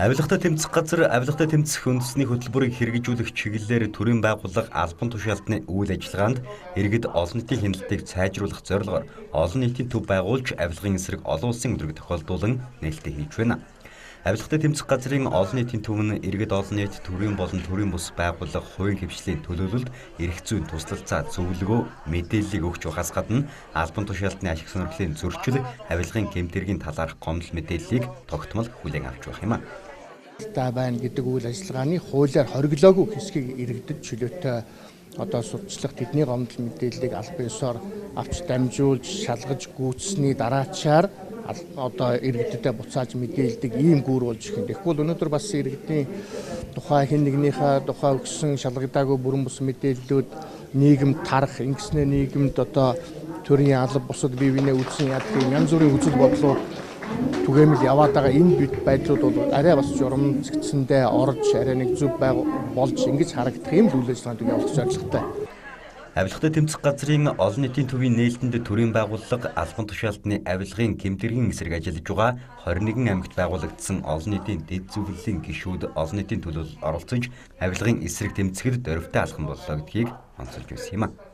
Авилгатай тэмцэх газар авилгатай тэмцэх үндэсний хөтөлбөрийг хэрэгжүүлэх чиглэлээр төрийн байгууллага албан тушаалтны үйл ажиллагаанд иргэд олон нийтийн хяналтыг сайжруулах зорилгоор олон нийтийн төв байгуулж авилгын эсрэг олон улсын өдрийг тохиолдуулан нээлттэй хийж байна. Авилгатай тэмцэх газрын олон нийтийн төв нь иргэд олон нийт төрийн болон төрийн бус байгууллага хувийн хэвшлийн төлөөлөлд эрх зүйн туслалцаа, зөвлөгөө, мэдээллийг өгч байхаас гадна албан тушаалтны ашиг сонирхлын зөрчил, авилгын гэмтэргийн талаарх гомдол мэдээллийг тогтмол хүлээн авч байх юм а. Та байна гэдэг үйл ажиллагааны хуулиар хориглоогүй хэсгийг иргэдэд чөлөөтэй одоо сурталчлах, тэдний гомдол мэдээллийг албан ёсоор авч дамжуулж шалгаж гүйцсэний дараачаар одоо иргэдэдээ буцааж мэдээлдэг ийм гүүр болж ирэх юм. Тэгэхгүй бол өнөөдөр бас иргэдийн тухай хэн нэгнийхээ тухай өгсөн шалгагдаагүй бүрэн бус мэдээллүүд нийгэмд тарах, ингэснээр нийгэмд одоо төрийн алба бусад бие биенээ үзсэн яддаг янз бүрийн үзэл бодлууд түгээмэл яваад байгаа энэ байдлууд бол арай бас журам зэгцэндээ орж арай нэг зөв болж ингэж харагдах юм л үйл ажиллагаанд явуулах зорилготой. Авилгатай тэмцэх газрын олон нийтийн төвийн нээлтэнд төрийн байгууллага албан тушаалтны авилгын гэмтэргийн эсрэг ажиллаж байгаа 21 аймагт байгуулагдсан олон нийтийн дэд зөвлөлийн гишүүд олон нийтийн төлөөлөл оролцож авилгын эсрэг тэмцэхэд дөрвтэй алхам боллоо гэдгийг онцолж байсан юм а.